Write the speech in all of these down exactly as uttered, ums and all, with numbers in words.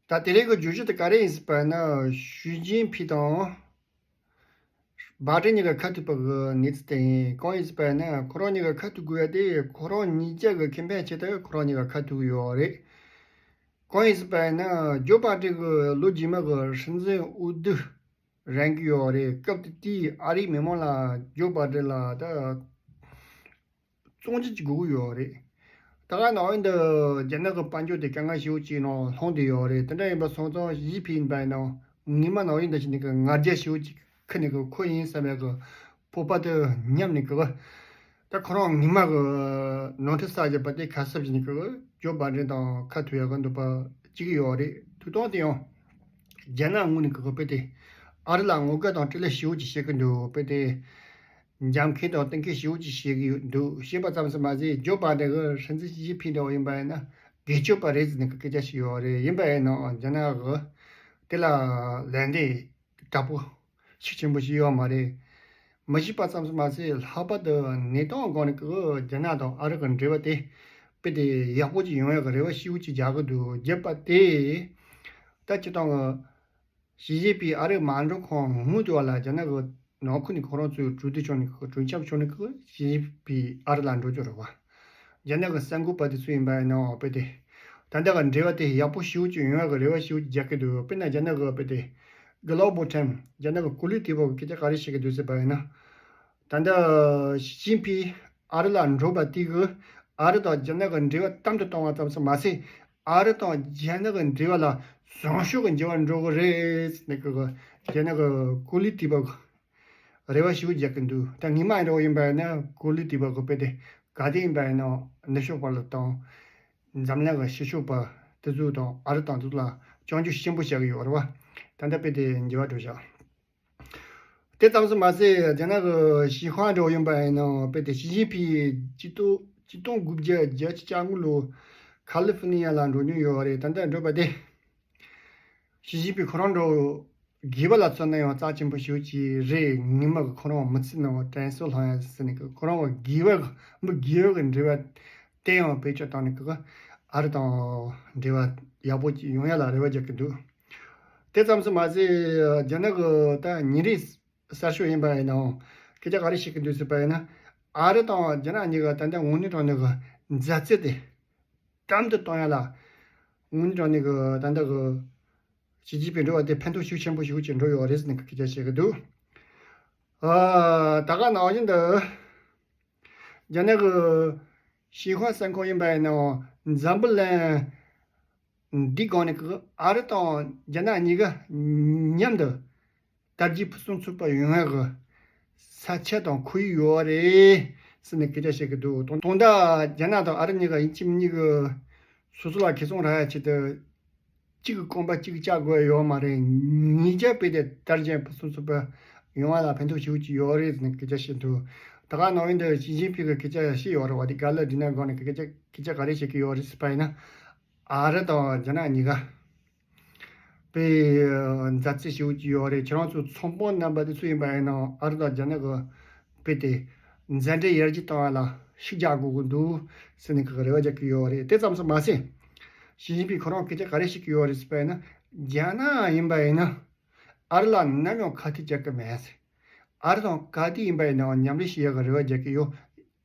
ད་དེ་རིང་གི་བརྗོད་གཞི་དེ་ག་རེ་ཡིན་ཟེར་བ་ན། ཞི་ཅིན་ཕིང་དང་། བྷ་ཏྲེ་གཉིས་ཀ་ཁ་ཐུག་པ་གི་གནས་ཚུལ་དེ་ཡིན། གང་ཡིན་ཟེར་བ་ན་ཁོ་རང་གཉིས་ཀ་ཁ་ཐུག་དགོས་ཡ་དེ་ཁོ་རང་གཉིས་ཆ་གི་ཁེ་ཕན་ཆེད་དུ་ཁོ་རང་གཉིས་ཀ་ཁ་ཐུག་ཡོད་རེད། གང་ཡིན་ཟེར་བ་ན་ཇོ་བྷ་ཏྲེ་གི་ལོ་རྗེས་མ་གི་སྲིད་འཛིན་འོས་བསྡུ་རན་གི་ཡོད་རེད། སྐབས་དེ་དུས་ཨ་རིའི་མི་མང་ལ་ཇོ་བྷ་ཏྲེ་ལ་ད་བཙོང་རྒྱུ་ཅིག་དགོས་ཀྱི་ཡོད་རེད། ད་ག་ནང་བཞིན་དུ་རྒྱ་ནག་གི་དཔལ་འབྱོར་དེ་དཀའ་ངལ་ཞེ་པོ་ཅིག་ནང་ལྷུང་བསྡད་ཡོད་རེད། དེ་འདྲ་ཡིན་པ་སོང་ཙང་ཞི་ཅིན་ཕིང་ཡིན་པ་ཡིན་ནའང་ངོ་མ་ནང་བཞིན་དུ་བྱས་ནས་གི་ང་རྒྱལ་ཞེ་པོ་ཅིག་ཁུར་ནས་གི་ཁོ་ཡིན་བསམ་པའི་གི་སྤོབས་པ་དེ་ཉམས་ནས་གི། ད་ཁོ་རང་ངོ་མ་གི་ནོར་འཁྲུལ་བསགས་བཞག་པ་དེ་ཁ་གསབ་བྱས་ནས་གི་ཇོ་བྷ་ཏྲེ་དང་ཁ་ཐུག་ཡག་གི་འདོད་པ་བྱེད་ཀྱི་ཡོད་རེད། ཐུག་སྟངས་དེ་ཡང་རྒྱ་ནག་ངོས་ནས་གི་དཔེ་དེ་ཨ་རི་ལ་ངོ་དགའ་དང་སྤྲེལ་ལད་ཞེ་པོ་ཅིག་བྱེད་ཀྱི་འདུག་དཔེ་དེ། འཇམ་མཁས་དང་གཏིང་སྐྱེས་ཞེ་པོ་ཅིག་བྱེད་ཀྱི་ཡོད་འདུག་བྱས་པ་ཙམ་ཞིག་མ་ཟད་ཇོ་བྷ་ཏྲེ་གི་སྲིད་འཛིན་ཞི་ཅིན་ཕིང་འདྲ་བོ་ཡིན་པ་ཡིན་ན་སྒེར་གཅོད་པ་རེད་ཟེར་ནས་སྐད་ཆ་ཞིག་ཡོད་རེད། ཡིན་པ་ཡིན་ནའང་རྒྱ་ནག་གི་དེ་ལ་ལན་འདེབས་དྲག་པོ་ཤུགས་ཆེན་པོ་ཞིག་ཡོད་མ་རེད། མི་བྱེད་པ་ཙམ་ཞིག་མ་ཟད་ལྷག་པར་དུ་གནས་སྟངས་སྒང་ནས་གི་རྒྱ་ནག་དང་ཨ་རི་གི་འབྲེལ་བ་དེ་དཔེ་དེ་ཡག་པོ་ཅིག་ཡོང་ཡག་གི་རེ་བ་ཞེ་པོ་ཅིག་རྒྱག་གི་འདུག་བྱས་པ་དེ་ད་སྤྱིར་བཏང་གི་ཞི་ཅིན་ཕིང་ཨ་རིར་མ་འགྲོ་གོང་སྔོན་དུ་བ་ལ་རྒྱ་ནག་གི་ནང་ཁུལ་ནས་ཁོ་རང་ཚོའི་གྲོས་བསྡུར་བྱུང་ནས་གྲོས་འཆམ་བྱུང་ནས་ཞི་ཅིན་ཕིང་ཨ་རི་ལ་འགྲོ་རྒྱུ་རེད་བ། རྒྱ་ནག་གི་གསར་འགོད་པ་དེ་ཚོ་ཡིན་པ་ཡིན་ནའང་དཔེ་དེ། ད་ལྟ་གི་འབྲེལ་བ་དེ་ཡག་པོ་ཞེ་པོ་ཅིག་ཡོང་ཡག་གི་རེ་བ་ཞེ་པོ་ཅིག་རྒྱག་གི་འདུག་དཔེར་ན་རྒྱ་ནག་གི་དཔེ་དེ། Global Times རྒྱ་ནག་གི་ཀོ་ལི་དེ་བ་གི་སྐད་ཆ་ག་རེ་བཤད་ཀྱི་འདུག་ཟེར་བ་ཡིན་ན། ད་ལྟ་ཞི་ཅིན་ཕིང་ཨ་རི་ལ་འགྲོ་བ་དེ་གིས་ཨ་རི་དང་རྒྱ་ནག་གི་འབྲེལ་བ་དམ་དུ་གཏོང་བ་ཙམ་ཞིག་མ་ཟད། ཨ་རི་དང་རྒྱ་ནག་གི་འབྲེལ་བ་ལ་བཟང་ཕྱོགས་ཀྱི་འགྱུར་བ་འགྲོ་གི་རེད་ཟེར་ནས་གི་རྒྱ་ནག་གི་ཀོ་ལི་དེ་བ་གི་རེ་བ་ཞེ་པོ་རྒྱག་གི་འདུག་ད་ངོ་མ་འདྲ་བོ་ཡིན་པ་ཡིན་ན་ཀོ་ལི་དེ་བ་གི་དཔེ་དེ་ག་དེ་ཡིན་པ་ཡིན་ན་ནུབ་ཕྱོགས་པ་ལ་དང་འཛམ་གླིང་གི་ཕྱི་ཕྱོགས་པ་དེ་ཚོ་དང་ཨ་རི་དང་དེ་ཚོ་ལ་སྐྱོན་བརྗོད་ཆེན་པོ་བྱ་གི་ཡོད་རེད་བ། ད་ལྟ་དཔེ་དེ་འགྱུར་བ་འགྲོ་བཞག་དེ་ཙམ་ཞིག་མ་ཟད་རྒྱ་ནག་གི་ཞི་ཧྭ་འདྲ་བོ་ཡིན་པ་ཡིན་ནའང་དཔེ་དེ་ཞི་ཅིན་ཕིང་ཆིག་སྟོང་ཆིག་སྟོང་དགུ་བརྒྱ་བརྒྱད་ཅུ་གྱ་དགུ་ལོ་ཁ་ལི་ཧྥོ་ནི་ཡ་ལ་འགྲོ་མྱོང་ཡོད་རེད། ད་ལྟ་འགྲོ་བ་དེ་ཞི་ཅིན་ཕིང་ཁོ་རང་འདྲ་བོ་སྒེར་པ་ལ་མཚོན་ན་ཡང་རྩ་ཆེན་པོ་ཞེ་པོ་ཅིག་རེད། ངོ་མ་གི་ཁོ་རང་མི་ཚེ་ནང་དྲན་གསོ་ལྷང་ཡ་ཟེར་ནས་གི་ཁོ་རང་གི་སྒེར་པ་གི་མི་སྒེར་པ་གི་འབྲེལ་བ་དེ་ཡང་བེད་སྤྱོད་བཏང་ནས་གི་ཨ་རི་དང་འབྲེལ་བ་ཡག་པོ་ཅིག་ཡོང་ཡ་ལ་རེ་བ་རྒྱག་གི་འདུག་དེ་ཙམ་ཞིག་མ་ཟད་རྒྱ་ནག་གི་ད་ཉིན་རེའི་གསར་ཤོག་ཡིན་པ་ཡིན་ནའང་སྐད་ཆ་ག་རེ་བཤད་ཀྱི་འདུག་ཟེར་བ་ཡིན་ན། ཨ་རི་དང་རྒྱ་ནག་གཉིས་ཀ་ད་ལྟ་དངོས་གནས་དྲང་གནས་ཀྱི་མཛའ་བརྩེ་དེ་དམ་དུ་གཏོང་ཡ་ལ་དངོས་གནས་དྲང་གནས་ཀྱི་ད་ལྟ་གི་ཞི་ཅིན་ཕིང་འགྲོ་བ་དེ་ཕན་ཐོགས་ཤུགས་ཆེན་པོ་ཞིག་ཅིག་འགྲོ་ཡོད་རེད་ཟེར་ནས་སྐད་ཆ་བཤད་ཀྱི་འདུག་ཨ་ད་ག་ནང་བཞིན་དུ་རྒྱ་ནག་གི་ཞི་ཧྭ་གསར་ཁང་ཡིན་པ་ཡིན་ནའང་འཛམ་བུ་གླིང་འདིའི་སྒང་ནས་ཀྱི་ཨ་རི་དང་རྒྱ་ནག་གཉིས་ཀ་མཉམ་དུ་དར་རྒྱས་ཕུན་སུམ་ཚོགས་པ་ཡོང་ཡག་གི་ས་ཆ་དང་ཁོར་ཡུག་ཡོད་རེད་ཟེར་ནས་སྐད་ཆ་བཤད་ཀྱི་འདུག་དོན་དོན་དག་རྒྱ་ནག་དང་ཨ་རི་གཉིས་ཀ་ཡིན་གཅིག་མིན་གཉིས་ཀྱི་སོ་སོ་ལ་ཁེ་བཟང་རག་ཡག་ཆེད་དུ་གཅིག་གི་རྐང་པ་གཅིག་བཅག་དགོས་ཡོད་མ་རེད། ཉིས་ཀ་དཔེ་དེ་དར་རྒྱས་ཕུན་སུམ་ཚོགས་པ་ཡོང་བ་ལ་ཕན་ཐོགས་ཞེ་པོ་ཅིག་ཡོད་རེད་ཟེར་ནས་སྐད་ཆ་བཤད་འདུག་ད་ག་ནང་བཞིན་དུ་ཞི་ཅིན་ཕིང་གི་སྐད་ཆ་བཤད་ཡོད་རེད་བ། དེ་ག་ལ་འདི་ན་སྒང་ནས་སྐད་ཆ་སྐད་ཆ་ག་རེ་བཤད་ཀྱི་ཡོད་རེད་ཟེར་བ་ཡིན་ན། ཨ་རི་དང་རྒྱ་ནག་གཉིས་ཀ་དཔེ་མཛའ་བརྩེ་ཞེ་པོ་ཅིག་ཡོད་རེད། ཁྱེད་རང་ཚོ་ཚོང་དཔོན་རྣམ་པ་དེ་ཚོ་ཡིན་པ་ཡིན་ན་ཨ་རི་དང་རྒྱ་ནག་གི་དཔེ་དེ་མཛའ་འབྲེལ་ཡར་རྒྱས་གཏོང་བ་ལ་ཤུགས་རྒྱག་དགོས་ཀྱི་འདུག་ཟེར་ནས་ཁག་རེ་བ་རྒྱག་གི་ཡོད་རེད། དེ་ཙམ་ཞིག་མ་ཟད་ཞི་ཅིན་ཕིང་ཁོ་རང་སྐད་ཆ་ག་རེ་བཤད་ཀྱི་ཡོད་རེད་ཟེར་བ་ཡིན་ན། རྒྱ་ནག་ཡིན་པ་ཡིན་ན་ཨ་རི་ལ་ནམ་ཡང་ཁ་གཏད་བཅག་གི་མེད་ཟེར། ཨ་རི་དང་ག་དུས་ཡིན་པ་ཡིན་ནའང་མཉམ་ལས་བྱེད་ཡག་གི་རེ་བ་རྒྱག་གི་ཡོད།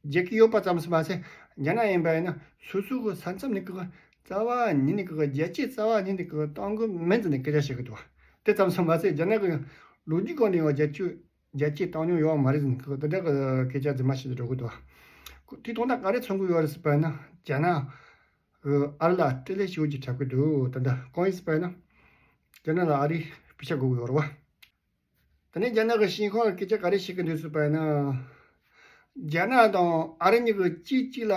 རྒྱག་གི་ཡོད་པ་ཙམ་ཞིག་མ་ཟད་རྒྱ་ནག་ཡིན་པ་ཡིན་ན་སོ་སོ་གི་ས་མཚམས་ནས་གི་རྩ་བ་ཉིད་ནས་གི་རྒྱལ་སྤྱིའི་རྩ་བ་ཉིད་ནས་གི་གཏོང་གི་མིན་ཟེར་ནས་སྐད་ཆ་བཤད་གི་འདུག་དེ་ཙམ་ཞིག་མ་ཟད་རྒྱ་ནག་གི་ལོ་རྒྱུས་སྒང་ནས་ཡང་རྒྱལ་སྤྱི་རྒྱལ་སྤྱིའི་བཏང་མྱོང་ཡོད་མ་རེད་ཟེར་ནས་གི་དེ་འདྲ་གི་སྐད་ཆ་རྫུན་མ་བཤད་དེ་འགྲོ་གི་འདུག་དེ་དོན་དག་ག་རེ་མཚོན་གི་ཡོད་རེད་ཟེར་བ་ཡིན་ན། རྒྱ་ནག་གི་ཨ་རི་ལ་སྤྲེལ་ལད་ཞེ་པོ་ཅིག་འཁྲབ་གི་འདུག་ད་ལྟ་གང་ཡིན་ཟེར་བ་ཡིན་ན། རྒྱ་ནག་ལ་ཨ་རིས་པེ་ཤག་དགོས་ཀྱི་ཡོད་རེད་བ། དེ་ནས་རྒྱ་ནག་གི་ཤིན་ཧྭ་སྐད་ཆ་ག་རེ་བཤད་ཀྱི་འདུག་ཟེར་བ་ཡིན་ན། རྒྱ་ནག་དང་ཨ་རི་གཉིས་ཀྱིས་གཅིག་གཅིག་ལ་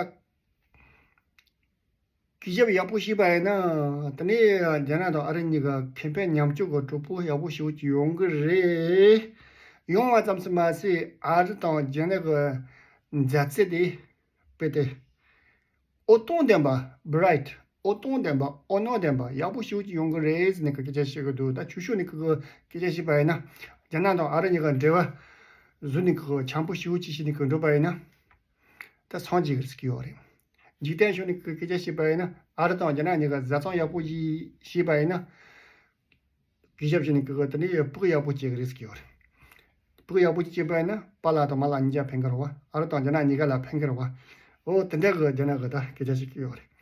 གུས་ཞབས་ཡག་པོ་བྱས་པ་ཡིན་ན། དེ་ནས་རྒྱ་ནག་དང་ཨ་རི་གཉིས་ཀ་ཁེ་ཕན་མཉམ་སྤྱོད་ཀྱི་གྲོགས་པོ་ཡག་པོ་ཞེ་པོ་ཅིག་ཡོང་གི་རེད། ཡོང་བ་ཙམ་ཞིག་མ་ཟད་ཨ་རི་དང་རྒྱ་ནག་གི་མཛའ་བརྩེ་དེ་དཔེ་དེ། འོད་སྟོང་ལྡན་པ། Bright། འོད་སྟོང་ལྡན་པ། འོད་སྣང་ལྡན་པ་ཡག་པོ་ཞེ་པོ་ཅིག་ཡོང་གི་རེད་ཟེར་ནས་སྐད་ཆ་བཤད་ཀྱི་འདུག་ད་ཆུ་ཤུགས་ནས་སྐད་ཆ་བཤད་པ་ཡིན་ན། རྒྱ་ནག་དང་ཨ་རི་གཉིས་ཀ་འབྲེལ་བ་བཟོས་ནས་འཆམ་པོ་ཞེ་པོ་ཅིག་བྱས་ནས་འགྲོ་པ་ཡིན་ན། ད་སངས་རྒྱས་ཀྱི་རིགས་ཡོད་རེད། འཇིག་རྟེན་ཕྱོགས་ནས་སྐད་ཆ་བཤད་པ་ཡིན་ན། ཨ་རི་དང་རྒྱ་ནག་གཉིས་ཀ་བཟའ་ཚང་ཡག་པོ་ཞིག་བྱས་པ་ཡིན་ན། གུས་ཞབས་བྱས་ནས་གི་གི་དེ་ནས་ཕུགས་ཡག་པོ་སྐྱེ་གི་རེད་ཟེར་གི་ཡོད་རེད། ཕུགས་ཡག་པོ་སྐྱེས་པ་ཡིན་ན་པཱ་ལགས་དང་མ་ལགས་གཉིས་ཀ་ཕན་གི་རེད་བ། ཨ་རི་དང་རྒྱ་ནག་གཉིས་ཀ་ལ་ཕན་གི་རེད་བ། འོ་དེ་འདྲ་གི་རྒྱ་ནག་གི་ད་སྐད་ཆ་བཤད་གི་ཡོད་རེད།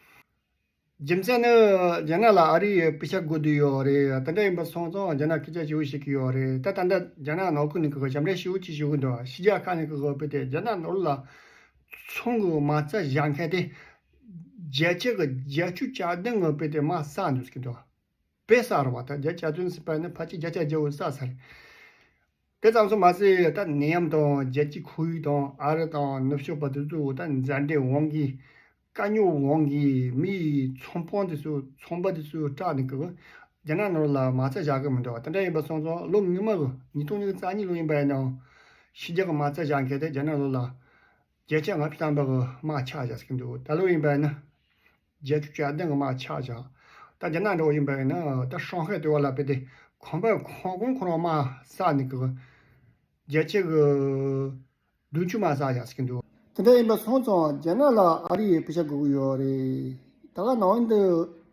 རྒྱུ་མཚན་ནི་རྒྱ་ནག་ལ་ཨ་རིའི་པེ་ཤ་དགོས་འདོད་ཡོད་རེད། དེ་འདྲ་ཡིན་པ་སོང་ཙང་རྒྱ་ནག་སྐད་ཆ་ཞེ་པོ་བཤད་གི་ཡོད་རེད། ད་ད་ལྟ་རྒྱ་ནག་ནང་ཁུལ་ནས་གི་གི་ཞབས་འདྲེན་ཞེ་པོ་ཅིག་ཞུ་གི་འདུག་ཕྱི་རྒྱལ་ཁག་ནས་གི་གི་དཔེ་དེ་རྒྱ་ནག་ནང་ལ་ཚོང་གི་མ་རྩ་བཞག་མཁན་དེ་རྒྱལ་སྤྱི་གི་བརྒྱད་ཅུ་གྱ་བདུན་གི་དཔེ་དེ་མར་བསགས་འདུག་ཟེར་གི་འདུག་དཔེ་བསགས་རེད་བ། ད་བརྒྱད་ཅུ་གྱ་བདུན་ཟེར་བ་ནི་ཕལ་ཆེར་བརྒྱ་ཆ་བརྒྱ་བོ་བསགས་ཚར་རེད། དེ་ཙམ་སོང་མ་ཟད་ད་ནད་ཡམས་དང་རྒྱལ་སྤྱིའི་ཁོར་ཡུག་དང་ཨ་རི་དང་ནུབ་ཕྱོགས་པ་དེ་ཚོ་ད་མཛའ་འབྲེལ་དབང་གིས་དཀའ་རྙོག་དབང་གིས་མིའི་ཚོང་དཔོན་དེ་ཚོ་ཚོང་པ་དེ་ཚོ་སྐྲག་ནས་གི་རྒྱ་ནག་ནང་ལ་མ་རྩ་བཞག་གི་མི་འདུག་བ། དེ་འདྲ་ཡིན་པ་སོང་ཙང་ལོ་སྔོན་མ་གི་ཉིས་སྟོང་ཉི་ཤུ་རྩ་གཉིས་ལོ་ཡིན་པ་ཡིན་ནའང་ཕྱི་རྒྱལ་གི་མ་རྩ་བཞག་མཁན་དེ་རྒྱ་ནག་ལོ་ལ་བརྒྱ་ཆ་ལྔ་བཅུ་ཐམ་པ་གི་དམག་ཆག་བཞག་ཟེར་གི་འདུག་ད་ལོ་ཡིན་པ་ཡིན་ན། བརྒྱད་ཅུ་གྱ་བདུན་གི་དམག་ཆག་བཞག་ད་རྒྱ་ནག་འདྲ་བོ་ཡིན་པ་ཡིན་ན་ད་ཧྲང་ཧའེ་ལྟེ་བ་ལ་དཔེ་དེ་ཁང་པ་ཁང་ཁོངས་ཁོ་རང་དམག་བསགས་ནས་གི་བརྒྱ་ཆ་གི་བདུན་ཅུ་དམག་བསགས་བཞག་ཟེར་གི་འདུག་དེ་འདྲ་ཡིན་པ་སོང་ཙང་རྒྱ་ནག་ལ་ཨ་རི་ཡི་པེ་ཤ་དགོས་ཀྱི་ཡོད་རེད། ད་ག་ནང་དུ་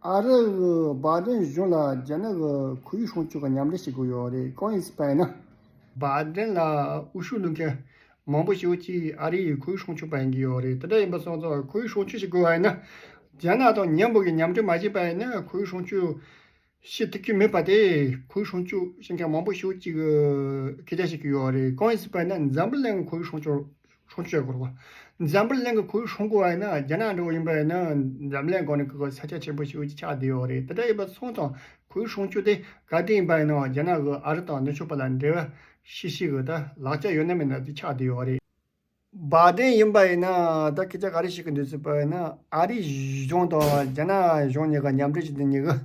ཨ་རི་གི་བྷའི་ཌེན་གཞུང་ལ་རྒྱ་ནག་གི་ཁོར་ཡུག་སྲུང་སྐྱོབ་ཀྱི་མཉམ་འབྲེལ་བྱེད་དགོས་ཡོད་རེད། གང་ཡིན་ཟེར་བ་ཡིན་ན། བྷའི་ཌེན་ལ་འོས་ཤོག་བླུག་མཁན་མང་པོ་ཞིག་ཅིག་ཨ་རི་ཡི་ཁོར་ཡུག་སྲུང་སྐྱོབ་པ་ཡིན་གྱི་ཡོད་རེད། དེ་འདྲ་ཡིན་པ་སོང་ཙང་ཁོར་ཡུག་སྲུང་སྐྱོབ་བྱེད་དགོས་པ་ཡིན་ན། རྒྱ་ནག་དང་མཉམ་པོ་གི་མཉམ་འབྲེལ་མ་བྱས་པ་ཡིན་ན་ཁོར་ཡུག་སྲུང་སྐྱོབ་བྱེད་ཐུབ་ཀྱི་མེད་པ་དེ་ཁོར་ཡུག་སྲུང་སྐྱོབ་བྱེད་མཁན་མང་པོ་ཞིག་ཅིག་གིས་སྐད་ཆ་བཤད་ཀྱི་ཡོད་རེད། གང་ཡིན་ཟེར་བ་ཡིན་ན་འཛམ་བུ་གླིང་གི་ཁོར་ཡུག་སྲུང་སྐྱོབ་སྲུང་སྐྱོབ་བྱེད་དགོས་རེད་བ། འཛམ་བུ་གླིང་གི་ཁོར་ཡུག་སྲུང་དགོས་པ་ཡིན་ན་རྒྱ་ནག་འདྲ་བོ་ཡིན་པ་ཡིན་ན་འཛམ་གླིང་སྒང་ནས་ཁོ་ས་ཆ་ཆེན་པོ་ཞིག་ཆགས་བསྡད་ཡོད་རེད། དེ་འདྲ་ཡིན་པ་སོང་ཙང་ཁོར་ཡུག་སྲུང་སྐྱོབ་དེ་ག་དུས་ཡིན་པ་ཡིན་ནའང་རྒྱ་ནག་གི་ཨ་རི་དང་ནུབ་ཕྱོགས་པ་ལ་འབྲེལ་བ་ཤིག་ཤིག་གི་ད་ལག་ཆ་ཡོད་ན་མེད་ན་དེ་ཆགས་བསྡད་ཡོད་རེད། བྷའི་ཌེན་ཡིན་པ་ཡིན་ན་ད་སྐད་ཆ་ག་རེ་བཤད་ཀྱི་འདུག་ཟེར་བ་ཡིན་ན་ཨ་རི་གཞུང་དང་རྒྱ་ནག་གཞུང་གཉིས་ཀ་མཉམ་འབྲེལ་བྱས་ཏེ་གཉིས་ཀ་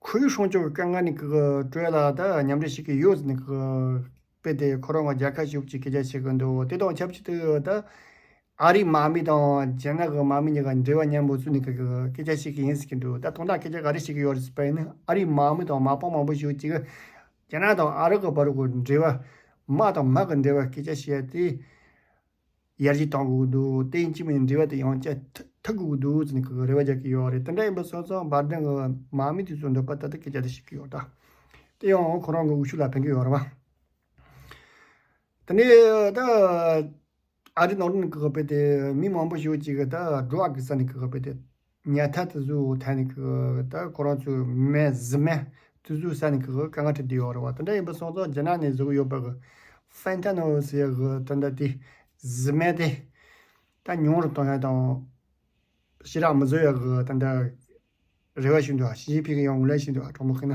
ཁོར་ཡུག་སྲུང་སྐྱོབ་ཀྱི་དཀའ་ངལ་ནི་གི་གྲོལ་ལ་ད་མཉམ་འབྲེལ་བྱེད་ཀྱི་ཡོད་ཟེར་ནས་གི་དཔེ་དེ་ཁོ་རང་གི་རྒྱལ་ཁབ་ཞིག་གི་སྐད་ཆ་བཤད་ཀྱི་འདུག་དེ་དང་ཆབས་ཅིག་ཏུ་ད་ཨ་རིའི་དམག་མི་དང་རྒྱ་ནག་གི་དམག་མི་གཉིས་ཀ་འབྲེལ་བ་མཉམ་པོ་བཙུགས་ནས་གི་སྐད་ཆ་བཤད་ཀྱི་ཡིན་ཟེར་གྱི་འདུག་ད་དོན་དག་སྐད་ཆ་ག་རེ་བཤད་ཀྱི་ཡོད་རེད་ཟེར་བ་ཡིན་ན་ཨ་རིའི་དམག་མི་དང་དམག་དཔོན་མང་པོ་ཞིག་ཅིག་རྒྱ་ནག་དང་ཨ་རི་གི་བར་གྱི་འབྲེལ་བ་དམག་དང་དམག་གི་འབྲེལ་བ་སྐད་ཆ་བཤད་དེ། ཡར་རྒྱས་གཏོང་དགོས་ཀྱི་འདུག་དེ་ཡིན་གཅིག་མིན་འབྲེལ་བ་དེ་ཡང་བསྐྱར་ཐུབ་ཐུབ་དགོས་ཀྱི་འདུག་ཟེར་ནས་ཁོས་རེ་བ་རྒྱག་གི་ཡོད་རེད། དེ་འདྲ་ཡིན་པ་སོང་ཙང་བྷའི་ཌེན་གྱི་དམག་མི་དེ་ཚོ་འདོད་པ་ལྟར་དུ་སྐད་ཆ་དེ་བཤད་ཀྱི་ཡོད་ད། དེ་ཡང་ཁོ་རང་གི་འོས་ཤོག་ལ་ཕན་གྱི་ཡོད་རེད་བ། དེ་ནས་ད་ཨ་རི་ནང་ལོགས་ནས་ཁོ་དཔེ་དེ་མི་མང་པོ་ཞིག་ཅིག་གིས་ད་ཌྲག་གི་ས་ནས་ཁོ་དཔེ་དེ་ཉལ་ཐ་དེ་ཚོ་ཐ་ནས་ཁོ་ད་ཁོ་རང་ཚོའི་མེ་བཟི་མེ་དེ་ཚོ་ཟ་ནས་ཁོ་དཀའ་ངལ་འཕྲད་བསྡད་ཡོད་རེད་བ། དེ་འདྲ་ཡིན་པ་སོང་ཙང་རྒྱ་ནག་ནས་བཟོ་གི་ཡོད་པ་གི་ཕེན་ཐ་ནོལ་ཟེར་ཡག་གི་ད་ལྟ་དེ་བཟི་མེ་དེ་ད་ཉུང་རུ་གཏོང་ཡག་དང་ཞེ་དྲག་མི་བཟོ་ཡག་གི་ད་ལྟ་རེ་བ་ཞུ་འདུག་ཞི་ཅིན་ཕིང་གི་ཡང་ངོས་ལེན་ཞུ་འདུག་གྲོགས་མོ་ཁེ་ན་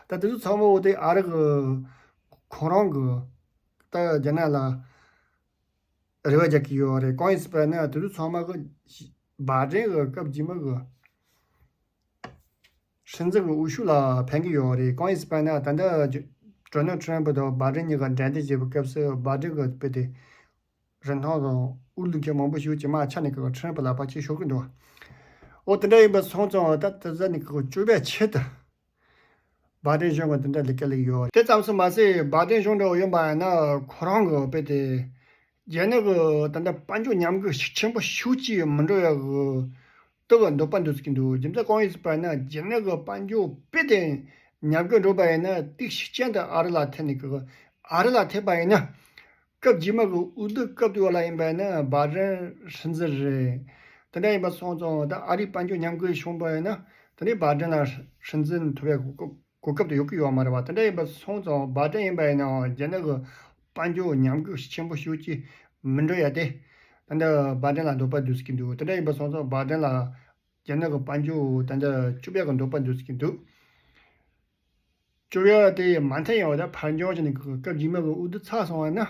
ད་དེ་ཚོ་ཚང་མ་འོ་དེ་ཨ་རི་གི་ཁོ་རང་གི་ད་རྒྱ་ནག་ལ་རེ་བ་རྒྱག་གི་ཡོད་རེད། གང་ཡིན་ཟེར་བ་ན་དེ་ཚོ་ཚང་མ་གི་བྷའི་ཌེན་གི་སྐབས་རྗེས་མ་གི་སྲིད་འཛིན་གྱི་འོས་ཤོག་ལ་ཕན་གྱི་ཡོད་རེད། གང་ཡིན་ཟེར་བ་ན་ད་ལྟ་ཌོ་ནལ་ཊམ་པ་དང་བྷའི་ཌེན་གཉིས་ཀ་འགྲན་བསྡུར་བྱེད་པའི་སྐབས་སུ་བྷའི་ཌེན་གྱི་དཔེ་དེ་རིན་ཐང་དང་དབུགས་ལུག་ཁྱེར་མང་པོ་ཞིག་ཅིག་མར་ཆག་ནས་ཀྱི་ཊམ་པ་ལ་ཕར་ཕྱིར་ཤོར་གྱི་འདུག་འོ་དེ་འདྲ་ཡིན་པ་སོང་ཙང་ད་དེ་ཟ་ནས་ཀྱི་སྐྱོབ་པའི་ཆེད་དུ་བྷའི་ཌེན་གཞུང་གི་དེ་འདྲ་ལས་ཀ་ལས་ཡོད་རེད། དེ་ཙམ་སུ་མ་ཟད་བྷའི་ཌེན་གཞུང་འདྲ་བོ་ཡིན་པ་ཡིན་ན་ཁོ་རང་གི་དཔེ་དེ་རྒྱ་ནག་གི་ད་ལྟ་དཔལ་འབྱོར་ཉམས་རྒུད་ཤུགས་ཆེན་པོ་ཤུགས་ཀྱིས་མི་འགྲོ་ཡག་གི་དེ་གི་འདོད་པ་འདུག་ཟེར་གྱི་འདུག་རྒྱུ་མཚན་གང་ཡིན་ཟེར་བ་ན་རྒྱ་ནག་གི་དཔལ་འབྱོར་དཔེ་དེ་ཉམས་རྒུད་འགྲོ་བ་ཡིན་ན་དེ་ཤུགས་རྐྱེན་དེ་ཨ་རི་ལ་ཐེབས་ནས་གི་ཨ་རི་ལ་ཐེབས་པ་ཡིན་ན། སྐབས་རྗེས་མ་གི་འོས་བསྡུ་སྐབས་དེ་བ་ལ་ཡིན་པ་ཡིན་ན་བྷའི་ཌེན་སྲིད་འཛིན་རེད། དེ་འདྲ་ཡིན་པ་སོང་ཙང་ད་ཨ་རིའི་དཔལ་འབྱོར་ཉམས་རྒུད་བྱུང་བ་ཡིན་ན་དེ་ནས་བྷའི་ཌེན་ལ་སྲིད་འཛིན་ཐོབ་པའི་གོ་སྐབས་གོ་སྐབས་དེ་ཡོད་ཀྱི་ཡོད་མ་རེད་བ། དེ་འདྲ་ཡིན་པ་སོང་ཙང་བྷའི་ཌེན་ཡིན་པ་ཡིན་ནའང་རྒྱ་ནག་གི་དཔལ་འབྱོར་ཉམས་རྒུད་ཆེན་པོ་ཤོས་ཀྱི་མི་འགྲོ་ཡ་དེ་ད་ལྟ་བྷའི་ཌེན་ལ་འདོད་པ་འདུག་ཟེར་གྱི་འདུག་དེ་འདྲ་ཡིན་པ་སོང་ཙང་བྷའི་ཌེན་ལ་རྒྱ་ནག་གི་དཔལ་འབྱོར་ད་ལྟ་སྐྱོབ་ཡ་གི་འདོད་པ་འདུག་ཟེར་གྱི་འདུག་སྐྱོབ་ཡ་དེ་མ་མཐའ་ཡང་བ་ད་ཕར་འགྱངས་བྱས་ནས་སྐབས་རྗེས་མ་གི་འོས་བསྡུ་ཚར་སོང་བ་ན།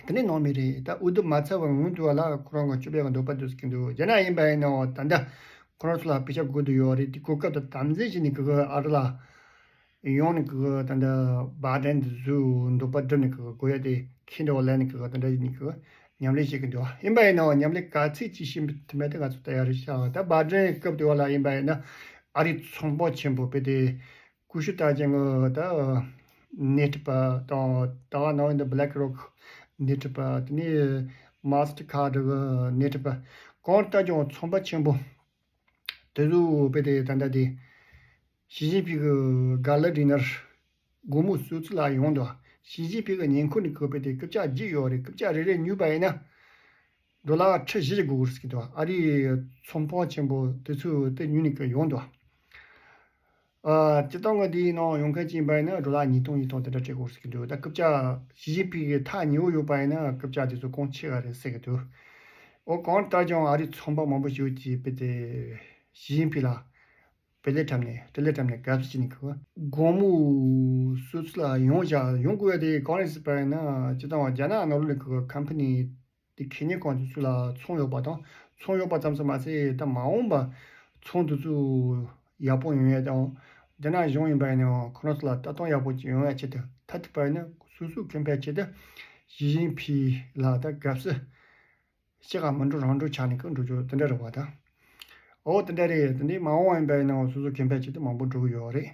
དེ་ནས་ནང་མི་རེད། ད་འོས་བསྡུ་མ་ཚར་བའི་སྔོན་དུ་བ་ལ་ཁོ་རང་གི་སྐྱོབ་ཡ་གི་འདོད་པ་འདུག་ཟེར་གྱི་འདུག་རྒྱ་ནག་ཡིན་པ་ཡིན་ནའང་ད་ལྟ་ཁོ་རང་ཚོ་ལ་པེ་ཤ་དགོས་འདུག་ཡོད་རེད། དེ་གོ་སྐབས་དེ་དམ་འཛིན་བྱས་ནས་ཀྱི་ཨ་རི་ལ་ཡོང་ནས་ཀྱི་ད་ལྟ་བྷའི་ཌེན་དེ་ཚོའི་འདོད་པ་སྒྲུབ་ནས་ཀྱི་དགོས་ཡ་དེ་ཁྱེད་འདྲ་བ་ལེན་ནས་ཀྱི་ད་ལྟ་ཡིན་ནས་ཀྱི་མཉམ་ལས་བྱེད་ཀྱི་འདུག་ཡིན་པ་ཡིན་ནའང་མཉམ་ལས་ག་ཚད་ཅིག་བྱེད་ཐུབ་མེད་དེ་ང་ཚོ་ད་ཡ་རེ་བྱ་ད་བྷའི་ཌེན་སྐབས་དེ་བ་ལ་ཡིན་པ་ཡིན་ན་ཨ་རིའི་ཚོང་དཔོན་ཆེན་པོ་དཔེ་དེ། ཀུ་ཤུ་རྟགས་ཅན་གྱི་ད་ནད་ཐོག་པ་དང་ད་ག་ནང་བཞིན་དུ་Black Rock་ནད་ཐོག་པ་དེ་ནས་Mastercard་གི་ནད་ཐོག་པ་གང་ལྟར་ཀྱང་ཚོང་པ་ཆེན་པོ་ དེ་ཚོ་དཔེ་དེ་ད་ལྟ་དེ་ཞི་ཅིན་ཕིང་གི་ག་ལ་ཌི་ནར་དགོང་མོ་གསོལ་ཚིགས་ལ་ཡོང་འདུག་ཞི་ཅིན་ཕིང་གི་ཉིན་ཁུར་ནས་ཁོ་དཔེ་དེ་རྐུབ་བཀྱག་བརྒྱབ་ཡོད་རེད། རྐུབ་བཀྱག་རེ་རེ་ཉོས་པ་ཡིན་ན་ཌོ་ལར་ཁྲི་བཞི་ཞིག་དགོས་ཀྱི་རེད་ཟེར་གྱི་འདུག་ཨ་རིའི་ཚོང་དཔོན་ཆེན་པོ་དེ་ཚོས་དེ་ཉོས་ནས་ཁོ་ཡོང་འདུག་ཨ། སྤྱིར་བཏང་གི་དེའི་ནང་ཡོང་མཁན་ཅིག་ཡིན་པ་ཡིན་ན་ཌོ་ལར་ཉིས་སྟོང་ཉིས་སྟོང་དེ་འདྲ་སྤྲད་དགོས་ཟེར་གྱི་འདུག་ད་རྐུབ་བཀྱག་ཞི་ཅིན་ཕིང་གི་ཐག་ཉེ་བོ་ཡོད་པ་ཡིན་ན་རྐུབ་བཀྱག་དེ་ཚོ་གོང་ཆེ་བ་རེད་ཟེར་གྱི་འདུག་འོ་གང་ལྟར་ཀྱང་ཨ་རིའི་ཚོང་པ་མང་པོ་ཞིག་གིས་དཔེ་དེ་ཞི་ཅིན་ཕིང་ལ་དཔེ་ལེགས་འཁྲབ་ནས་དཔེ་ལེགས་འཁྲབ་ནས་དགའ་བསུ་བྱས་ནས་ཁོ་དགོང་མོ་གསོལ་ཚིགས་ལ་ཡོང་བཞག་ཡོང་དགོས་པ་དེ་གང་རེད་ཟེར་བ་ཡིན་ན་སྤྱིར་བཏང་བ་རྒྱ་ནག་ནང་ལོགས་ནས་ཁོ་ཁམ་ཕ་ནི་དེ་ཁེ་ཉེན་ཁང་དེ་ཚོ་ལ་ཚོང་ཡོད་པ་དང་། ཚོང་ཡོད་པ་ཙམ་ཙམ་མ་ཟད་ད་མ་འོངས་པ་ཚོང་དེ་ཚོ་ཡག་པོ་ཡོང་ཡ་དང་། རྒྱ་ནག་གཞུང་ཡིན་པ་ཡིན་ནའང་ཁོ་རང་ཚོ་ལ་ལྟ་སྟངས་ཡག་པོ་ཅིག་ཡོང་ཡ་ཆེད་དུ། ཐ་དད་པ་ཡིན་ན་སོ་སོའི་ཁེ་ཕན་ཆེད་དུ་ཞི་ཅིན་ཕིང་ལ་ད་དགའ་བསུ་ཤི་ག་མི་འགྲོ་རང་འགྲོ་ཆགས་ནས་ཀི་འགྲོ་རྒྱུ་དེ་འདྲ་རེད་བ་ད། འོ་དེ་འདྲ་རེད། དེ་འདྲའི་མ་འོངས་པ་ཡིན་པ་ཡིན་ནའང་སོ་སོའི་ཁེ་ཕན་ཆེད་དུ་མང་པོ་འགྲོ་གི་ཡོད་རེད།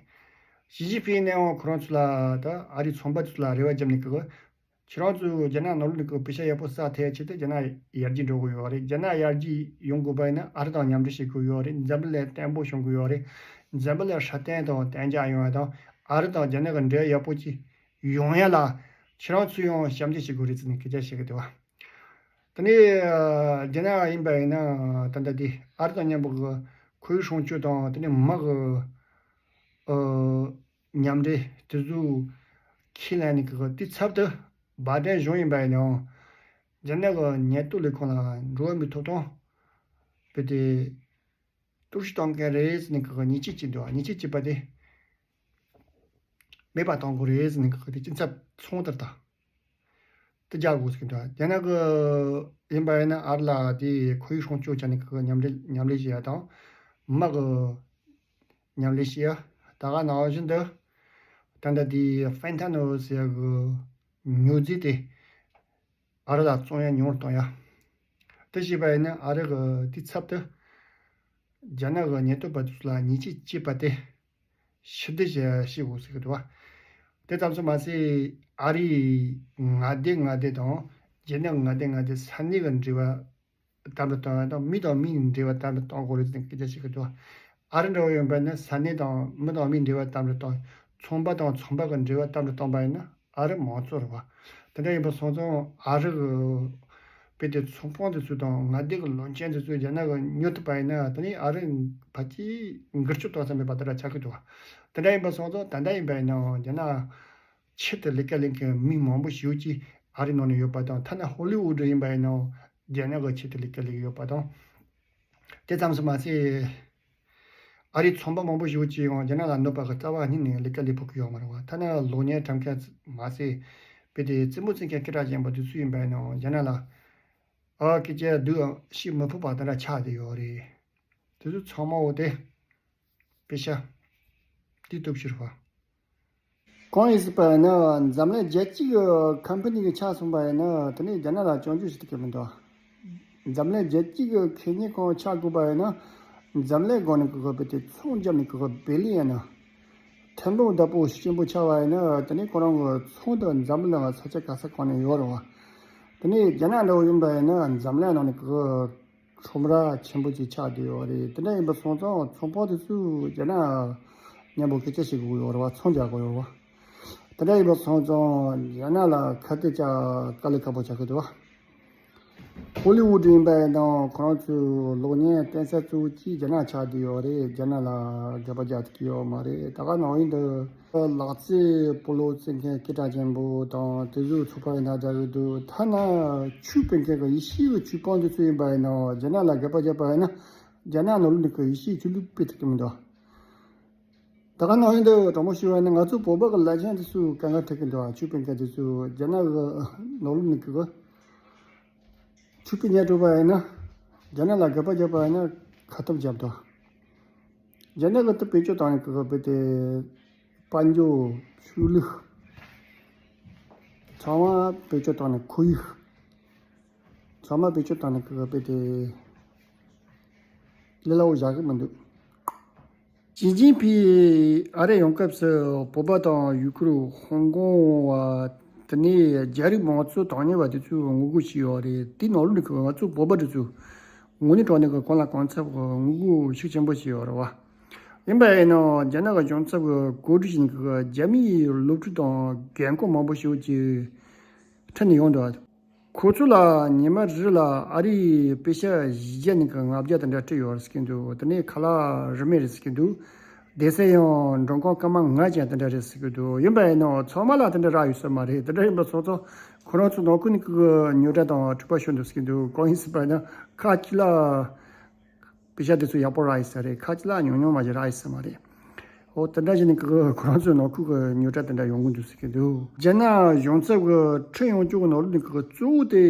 ཞི་ཅིན་ཕིང་ནའང་ཁོ་རང་ཚོ་ལ་ད་ཨ་རིའི་ཚོང་པ་ཚོ་ལ་རེ་བ་བརྒྱབ་ནས་ཀི། ཁྱེད་རང་ཚོས་རྒྱ་ནག་ནང་ལོགས་ནས་ཀྱི་པེ་ཤ་ཡག་པོ་བསགས་ཐུབ་ཡ་ཆེད་དུ་རྒྱ་ནག་ཡར་རྒྱས་འགྲོ་དགོས་ཡོད་རེད། རྒྱ་ནག་ཡར་རྒྱས་ཡོང་དགོས་པ་ཡིན་ན་ཨ་རི་དང་མཉམ་འབྲེལ་བྱེད་དགོས་ཡོད་རེད། འཛམ་བུ་གླིང་བརྟན་པོ་བྱུང་དགོས་ཡོད་རེད། འཛམ་བུ་གླིང་སྲ་བརྟན་དང་གཏན་འཇགས་ཡོང་བ་དང་། ཨ་རི་དང་རྒྱ་ནག་གི་འབྲེལ་བ་ཡག་པོ་ཅིག་ཡོང་ཡ་ལ་ཁྱེད་རང་ཚོས་ཡང་ཞབས་འདེགས་བྱེད་དགོས་རེད་ཟེར་ནས་སྐད་ཆ་བཤད་གི་འདུག་བ། དེ་ནས་རྒྱ་ནག་ཡིན་པ་ཡིན་ན་ད་ལྟ་དེ་ཨ་རི་དང་མཉམ་པོ་གི་ཁོར་ཡུག་སྲུང་སྐྱོབ་དང་དེ་ནས་མི་གི་ཨ། མཉམ་འབྲེལ་དེ་ཚོ་ཁས་ལེན་ནས་ཀྱི་དེའི་ཚབ་ཏུ་བྷའི་ཌེན་གཞུང་ཡིན་པ་ཡིན་ནའང་རྒྱ་ནག་གི་ཉེན་རྟོག་ལས་ཁུངས་ལ་འགྲོ་བ་མིའི་ཐོབ་ཐང་དཔེ་དེ་གཏོར་བཤིག་གཏོང་མཁན་རེད་ཟེར་ནས་ཀྱི་ཉེས་ཆད་བཅད་འདུག་ཉེས་ཆད་བཅད་པ་དེ་མེད་པ་གཏོང་དགོས་རེད་ཟེར་ནས་ཀྱི་དེ་སྐྱིན་ཚབ་ཚོང་ལྟར་དང་། དེ་རྒྱག་དགོས་ཟེར་གྱི་འདུག་རྒྱ་ནག་གི་ཡིན་པ་ཡིན་ན་ཨ་རི་ལ་དེ་ཁོར་ཡུག་སྲུང་སྐྱོབ་བྱས་ནས་ཀྱི་མཉམ་འབྲེལ་མཉམ་ལས་བྱེད་ཡ་དང་། མི་གི་མཉམ་ལས་བྱེད་ཡ། ད་ག་ནང་བཞིན་དུ་ད་ལྟ་དེ་ཕེན་ཐ་ནོལ་ཟེར་ཡ་གི་མྱོས་རྫས་དེ་ཨ་རི་ལ་བཙོང་ཡ་ཉུང་རུ་གཏོང་ཡ། དེ་བྱས་པ་ཡིན་ན་ཨ་རི་གི་དེའི་ཚབ་ཏུ་རྒྱ་ནག་གི་ཉེན་རྟོག་པ་དེ་ཚོ་ལ་ཉེས་ཆད་བཅད་པ་དེ་ཕྱིར་བསྡུ་བྱེད་བྱེད་དགོས་ཟེར་གི་འདུག་བ། དེ་ཙམ་དུ་མ་ཟད་ཨ་རིའི་མངའ་སྡེ་མངའ་སྡེ་དང་རྒྱ་ནག་མངའ་སྡེ་མངའ་སྡེ་ས་གནས་ཀྱི་འབྲེལ་བ་དམ་དུ་གཏོང་བ་དང་། མི་དང་མི་ཡི་འབྲེལ་བ་དམ་དུ་གཏོང་དགོས་རེད་ཟེར་ནས་སྐད་ཆ་བཤད་གི་འདུག་ཨ་རི་འདྲ་བོ་ཡིན་པ་ན་ས་གནས་དང་མི་དང་མིའི་འབྲེལ་བ་དམ་དུ་གཏོང་། ཚོང་པ་དང་ཚོང་པ་གི་འབྲེལ་བ་དམ་དུ་གཏོང་པ་ཡིན་ན་ཨ་རི་མང་གཙོ་རེད་བ། དེ་འདྲ་ཡིན་པ་སོང་ཙང་ཨ་རི་གི་དཔེ་དེ་ཚོང་དཔོན་དེ་ཚོ་དང་མངའ་སྡེ་གི་བློན་ཆེན་དེ་ཚོས་རྒྱ་ནག་གི་ཉོ་ཐུབ་པ་ཡིན་ན་དེ་ནི་ཨ་རི་ཕལ་ཆེར་འགུལ་སྐྱོད་གཏོང་ས་མེད་པ་དེ་འདྲ་ཆགས་ཀྱི་འདུག་བ། དེ་འདྲ་ཡིན་པ་སོང་ཙང་ད་ལྟ་ཡིན་པ་ཡིན་ནའང་རྒྱ་ནག་ཆེད་དུ་ལས་ཀ་ལས་མཁན་མི་མང་པོ་ཞེ་པོ་ཅིག་ཨ་རི་ནང་ནས་ཡོད་པ་དང་། ཐ་ན་ཧོ་ལི་ཝུ་ཌི་ཡིན་པ་ཡིན་ནའང་རྒྱ་ནག་གི་ཆེད་དུ་ལས་ཀ་ལས་ཀྱི་ཡོད་པ་དང་། དེ་ཙམ་དུ་མ་ཟད་ཨ་རིའི་ཚོང་པ་མང་པོ་ཞེ་པོ་ཅིག་ཡང་རྒྱ་ནག་ལ་གནོད་པ་གི་རྩ་བ་ཉིད་ནས་ལས་ཀ་ལས་ཕོད་ཀྱི་ཡོད་མ་རེད་བ། ཐ་ན་གློག་བརྙན་འཁྲབ་མཁན་མ་ཟད་དཔེ་དེ་རྩེད་མོ་རྩེ་མཁན་སྐད་གྲགས་ཅན་པ་དེ་ཚོ་ཡིན་པ་ཡིན་ནའང་རྒྱ་ནག་ལ་ཨ་སྐད་ཆ་སྡུག་བཤད་མི་ཕོད་པ་དེ་འདྲ་ཆགས་བསྡད་ཡོད་རེད། དེ་ཚོ་ཚང་མ་འོ་དེ་པེ་ཤ་དེའི་སྟོབས་ཤུགས་རེད་བ། གང་ཡིན་ཟེར་བ་ཡིན་ན་འཛམ་གླིང་རྒྱལ་སྤྱི་གི་ཁམ་ཕ་ནི་གི་ཆགས་སོང་བ་ཡིན་ན་དེ་ནས་རྒྱ་ནག་ལ་སྐྱོན་བརྗོད་བྱེད་ཐུབ་ཀྱི་མི་འདུག་འཛམ་གླིང་རྒྱལ་སྤྱི་གི་ཁེ་ཉེན་ཁང་ཆགས་དགོས་པ་ཡིན་ན་འཛམ་གླིང་སྒང་ནས་གི་དཔེ་དེ་ཚོང་རྒྱབ་ནས་གི་བེད་ལེན་ཡིན་ན། ཐེར་འབུམ་བདག་པོ་ཆེན་པོ་ཆགས་པ་ཡིན་ན་དེ་ནས་ཁོ་རང་གི་ཚོང་དེ་འཛམ་གླིང་ས་ཆ་ག་ས་གང་ནས་ཡོད་རེད་བ། དེ་ནས་རྒྱ་ནག་འདྲ་བོ་ཡིན་པ་ཡིན་ན་འཛམ་གླིང་ནང་ནས་གི་ཁྲོམ་ར་ཆེན་པོ་ཅིག་ཆགས་བསྡད་ཡོད་རེད། དེ་འདྲ་ཡིན་པ་སོང་ཙང་ཚོང་དཔོན་དེ་ཚོས་རྒྱ་ནག་མཉམ་པོ་སྐད་ཆ་བཤད་དགོས་ཡོད་རེད་བ། ཚོང་རྒྱག་དགོས་ཡོད་རེད་བ། དེ་འདྲ་ཡིན་པ་སོང་ཙང་རྒྱ་ནག་ལ་ཁ་གཏད་བཅག་དཀའ་ལས་ཁག་པོ་ཆགས་ཀྱི་འདུག་བ། ཧོ་ལི་ཝུ་ཌི་ཡིན་པ་ཡིན་ནའང་ཁོ་རང་ཚོའི་གློག་བརྙན་བསྟན་ས་གཙོ་བོ་གཅིག་རྒྱ་ནག་ཆགས་བསྡད་ཡོད་རེད། རྒྱ་ནག་ལ་དགག་པ་རྒྱག་ཐུབ་ཀྱི་ཡོད་མ་རེད། ད་ག་ནང་བཞིན་དུ་ལག་རྩེད་སྤོ་ལོ་རྩེད་མཁན་སྐད་གྲགས་ཅན་པོ་དང་དེ་ཚོའི་ཚོགས་པ་ཡིན་ན་འདྲ་གི་འདུག་ཐ་ན་ཆོས་སྤེལ་མཁན་གྱི་ཡེ་ཤུའི་ཆོས་དཔོན་དེ་ཚོ་ཡིན་པ་ཡིན་ནའང་རྒྱ་ནག་ལ་དགག་པ་བརྒྱབ་པ་ཡིན་ན་རྒྱ་ནག་ནང་ལོགས་ནས་ཀྱི་ཡེ་ཤུའི་ཆོས་ལུགས་སྤེལ་ཐུབ་ཀྱི་མི་འདུག་ད་ག་ནང་བཞིན་དུ་དྲང་པོ་ཞུ་བ་ཡིན་ན་ང་ཚོ་བོད་པ་གི་བླ་ཆེན་དེ་ཚོས་དཀའ་ངལ་འཕྲད་ཀྱི་འདུག་ཆོས་སྤེལ་མཁན་དེ་ཚོས་རྒྱ་ནག་གི་ནང་ལོགས་ནས་ཀྱི་ཆོས་སྤེལ་ཉན་འགྲོ་བ་ཡིན་ན་རྒྱ་ནག་ལ་དགག་པ་བརྒྱབ་པ་ཡིན་ན་ཁ་ཐབས་བརྒྱབ་འདུག་རྒྱ་ནག་གི་དེ་བེད་སྤྱོད་བཏང་ནས་ཀྱི་བོད་དེ་དཔལ་འབྱོར་ཆོས་ལུགས་ཚང་མ་བེད་སྤྱོད་བཏང་ནས་ཁོར་ཡུག་ཚང་མ་བེད་སྤྱོད་བཏང་ནས་ཀྱི་བོད་དེ་ལས་སླ་བོ་བཞག་གི་མི་འདུག་ཞི་ཅིན་ཕིང་ཨ་རི་ཡོང་སྐབས་སུ་བོད་པ་དང་ཡུ་གུར་ཧོང་ཀོང་བ་དེ་ནས་རྒྱ་རིགས་མང་གཙོ་དོན་གཉེར་བ་དེ་ཚོས་ངོ་རྒོལ་བྱས་ཡོད་རེད། དེའི་ནང་ལོགས་ནས་ང་ཚོ་བོད་པ་དེ་ཚོས་ དངོས་གནས་དྲང་གནས་ཀྱི་གང་ལ་གང་འཚམ་གྱི་ངོ་རྒོལ་ཤུགས་ཆེན་པོ་བྱས་ཡོད་རེད་བ། ཡིན་པ་ཡིན་ནའང་རྒྱ་ནག་གི་གཞུང་ཚབ་ཀྱི་གོ་སྒྲིག་བྱས་ནས་ཀྱི་རྒྱ་མིའི་སློབ་ཕྲུག་དང་རྒན་འཁོགས་མང་པོ་ཞིག་གིས་ཁྲིད་ནས་ཡོང་འདུག་ཁོ་ཚོ་ལ་ཉི་མ་རེ་ལ་ཨ་རིའི་པེ་ས་བཞི་བརྒྱ་ནས་ཀྱི་ལྔ་བརྒྱ་དེ་འདྲ་སྤྲད་ཡོད་རེད་ཟེར་གྱི་འདུག་དེ་ནས་ཁ་ལག་རིན་མེད་རེད་ཟེར་གྱི་འདུག་སྡོད་ས་ཡང་མགྲོན་ཁང་སྐར་མ་ལྔ་ཅན་དེ་འདྲ་རེད་ཟེར་གྱི་འདུག་ཡིན་པ་ཡིན་ནའང་ཚང་མ་ལ་དེ་འདྲ་རག་ཡོད་ས་མ་རེད། དེ་འདྲ་ཡིན་པ་སོང་ཙང་ཁོ་རང་ཚོ་ནང་ཁུལ་ནས་ཀྱི་རྙོག་དྲ་དང་འཁྲུག་པ་ཤོར་འདུག་ཟེར་གྱི་འདུག་གང་ཡིན་ཟེར་བ་ཡིན་ན་ཁ་ཅིག་ལ་པེ་ས་དེ་ཚོ་ཡག་པོ་རག་ཡོད་ས་རེད། ཁ་ཅིག་ལ་ཉུང་ཉུང་མ་ཞིག་རག་ཡོད་ས་མ་རེད། འོ་དེ་འདྲ་བྱས་ནས་ཀྱི་ཁོ་རང་ཚོའི་ནང་ཁུལ་གྱི་རྙོག་དྲ་དེ་འདྲ་ཡོང་གི་འདུག་ཟེར་གྱི་འདུག་རྒྱ་ནག་གཞུང་ཚབ་ཀྱི་ཁྲིད་ཡོང་རྒྱུ་གི་ནང་ལོགས་ནས་ཀྱི་གཙོ་བོ་དེ་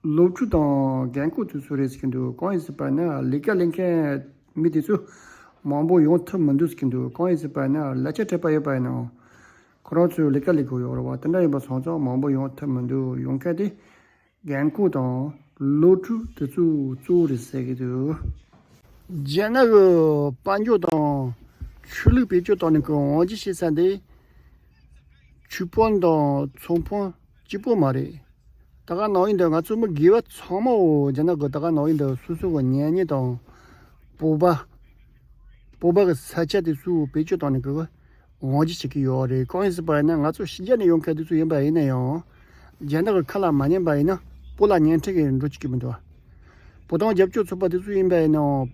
སློབ་ཕྲུག་དང་རྒན་འཁོགས་དེ་ཚོ་རེད་ཟེར་གྱི་འདུག་གང་ཡིན་ཟེར་བ་ན་ལས་ཀ་ལས་མཁན་མི་དེ་ཚོ་མང་པོ་ཡོང་ཐུབ་མི་འདུག་ཟེར་གྱི་འདུག་གང་ཡིན་ཟེར་བ་ན་ལས་བྱ་སྤྲད་པ་ཡོད་པ་ཡིན་ནའང་ཁོ་རང་ཚོས་ལས་ཀ་ལས་དགོས་ཡོད་རེད་བ། དེ་འདྲ་ཡིན་པ་སོང་ཙང་མང་པོ་ཡོང་ཐུབ་མི་འདུག་ཡོང་མཁན་དེ་རྒན་འཁོགས་དང་སློབ་ཕྲུག་དེ་ཚོ་གཙོ་བོ་རེད་ཟེར་གྱི་འདུག་རྒྱ་ནག་གི་དཔལ་འབྱོར་དང་ཆོས་ལུགས་བེད་སྤྱོད་བཏང་ནས་ཀྱི་དབང་སྒྱུར་བྱེད་ས་འདི་ཆོས་དཔོན་དང་ཚོང་དཔོན་གཅིག་པོ་མ་རེད། ད་ག་ནང་བཞིན་དུ་ང་ཚོ་མི་སྒེར་བ་ཚང་མའོ་རྒྱ་ནག་གི་ད་ག་ནང་བཞིན་དུ་སོ་སོ་གི་གཉེན་ཉེ་དང་བོད་པ་བོད་པ་གི་ས་ཆ་དེ་ཚོ་བེད་སྤྱོད་བཏང་ནས་ཀྱི་དབང་སྒྱུར་བྱེད་ཀྱི་ཡོད་རེད། གང་ཡིན་ཟེར་བ་ཡིན་ན་ང་ཚོ་ཕྱི་རྒྱལ་ནས་ཡོང་མཁན་དེ་ཚོ་ཡིན་པ་ཡིན་ན་ཡང་རྒྱ་ནག་གི་ཁ་ལ་མ་ཉན་པ་ཡིན་ན་བོད་ལ་ཉན་འཁྲི་གི་འགྲོ་བཅུག་གི་མི་འདུག་བོད་དོན་རྒྱབ་སྐྱོར་ཚོགས་པ་དེ་ཚོ་ཡིན་པ་ཡིན་ནའང་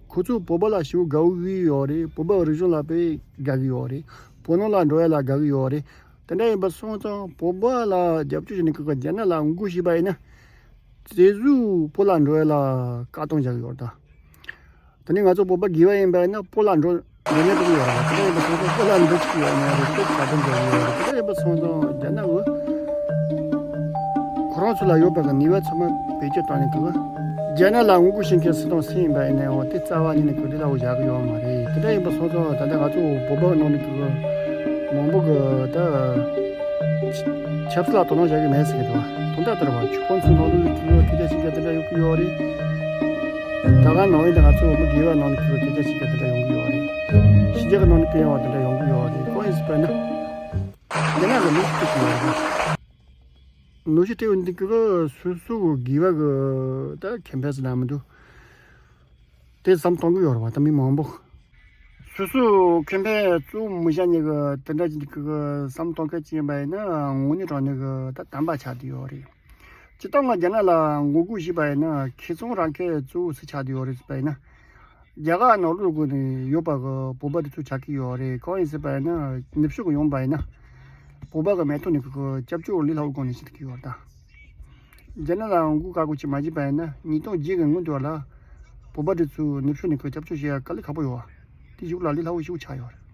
ཁོ་ཚོ་བོད་པ་ལ་ཞེ་པོ་དགའ་བོ་གི་ཡོད་རེད། བོད་པ་རིག་གཞུང་ལ་དཔེ་དགའ་གི་ཡོད་རེད། བོད་ནང་ལ་འགྲོ་ཡ་ལ་དགའ་གི་ཡོད་རེད། དེ་འདྲ་ཡིན་པ་སོང་ཙང་བོད་པ་ལ་རྒྱབ་སྐྱོར་བྱས་ནས་ཀྱི་རྒྱ་ནག་ལ་ངོ་རྒོལ་བྱས་པ་ཡིན་ན་དེ་ཚོས་བོད་ལ་འགྲོ་ཡ་ལ་བཀག་སྡོམ་བྱ་གི་ཡོད་རེད་ད། དེ་ནས་ང་ཚོ་བོད་པ་སྒེར་བ་ཡིན་པ་ཡིན་ན་བོད་ལ་འགྲོ་འགྲོ་ཉེན་འདུག་ཡོད་རེད། དེ་འདྲ་ཡིན་པ་སོང་ཙང་བོད་ལ་འགྲོ་ཅིག་ཡོད་མེད་རེད། དེ་ག་དུས་འགྲོ་གི་ཡོད་རེད། དེ་འདྲ་ཡིན་པ་སོང་ཙང་རྒྱ་ནག་གི་ཁོ་རང་ཚོ་ལ་ཡོད་པ་གི་ནུས་པ་ཚང་མ་བེད་སྤྱོད་བཏང་ནས་ཀྱི་རྒྱ་ནག་ལ་ངོ་རྒོལ་བྱེད་མཁན་སུ་དང་སུ་ཡིན་པ་ཡིན་ནའང་དེ་རྩ་བ་ཉིད་ནས་གོ་སྒྲིག་སླ་བོ་བཞག་གི་ཡོད་མ་རེད། དེ་འདྲ་ཡིན་པ་སོང་ཙང་ད་ལྟ་ང་ཚོ་བོད་པ་ནང་ནས་ཀྱི་མང་པོ་གི་ད་ཆབ་སྲིད་ལ་དོ་སྣང་བྱ་གི་མེད་ཟེར་གི་འདུག་བ། དོན་དག་ལྟར་བ་ཆོས་དཔོན་ཚོའི་ནང་ལོགས་ལ་ཁྱོད་སྐད་ཆ་བཤད་མཁན་དེ་འདྲ་ཡོང་གི་ཡོད་རེད། ད་ག་ནང་བཞིན་དུ་ང་ཚོ་མི་སྒེར་བ་ནང་ལ་ཁྱོད་སྐད་ཆ་བཤད་མཁན་དེ་འདྲ་ཡོང་གི་ཡོད་རེད། ཕྱི་རྒྱལ་གྱི་ནང་ནས་སྐད་ཡོང་བ་དེ་འདྲ་ཡོང་གི་ཡོད་རེད། གང་ཡིན་ཟེར་བ་ན་རྒྱ་ནག་གི་ནུས་ཤུགས་དེ་ཡོད་རེད། ནུས་ཤུགས་དེ་འདི་གི་སོ་སོ་གི་སྒེར་བ་གི་ད་ཁེ་ཕན་ཟེར་ན་མི་འདུག་དེ་བསམ་གཏོང་གི་ཡོད་རེད་བ། ད་མི་མང་པོ། སོ་སོ་ཁེ་ཕན་གཙོ་བོ་མི་བཞག་ནས་གི་དེ་འདྲ་ཅིག་གི་བསམ་གཏོང་མཁན་ཅིག་ཡིན་པ་ཡིན་ན་དངོས་གནས་དྲང་གནས་གི་ད་དམ་པ་ཆགས་བསྡད་ཡོད་རེད། སྤྱིར་བཏང་ང་རྒྱ་ནག་ལ་ངོ་རྒོལ་བྱས་པ་ཡིན་ན་ཁེ་བཟང་རག་མཁན་གཙོ་བོ་སུ་ཆགས་བསྡད་ཡོད་རེད་ཟེར་བ་ཡིན་ན། རྒྱ་གར་ནང་ལོགས་ཀྱི་ནས་ཡོད་པ་གི་བོད་པ་དེ་ཚོ་ཆགས་ཀྱི་ཡོད་རེད། གང་ཡིན་ཟེར་བ་ཡིན་ན་ནུབ་ཕྱོགས་ཀྱི་ཡོང་པ་ཡིན་ན་བོད་པ་གི་མེ་ཏོག་ནས་གི་སྐྱབས་བཅོལ་ལས་སླ་བོ་སྒང་ནས་བྱེད་ཐུབ་ཀྱི་ཡོད་རེད་ད། རྒྱ་ནག་ལ་ངོ་རྒོལ་བཀག་འགོག་བྱེད་མ་བྱས་པ་ཡིན་ན་ཉིས་སྟོང་བརྒྱད་གི་སྔོན་དུ་བ་ལ་བོད་པ་དེ་ཚོ་ནུབ་ཕྱོགས་ནས་གི་སྐྱབས་བཅོལ་བྱེད་ཡ་དཀའ་ལས་ཁག་པོ་ཡོད་བ། དེ་གཞུག་ལ་ལས་སླ་བོ་ཞིག་ཆགས་ཡོད་རེད།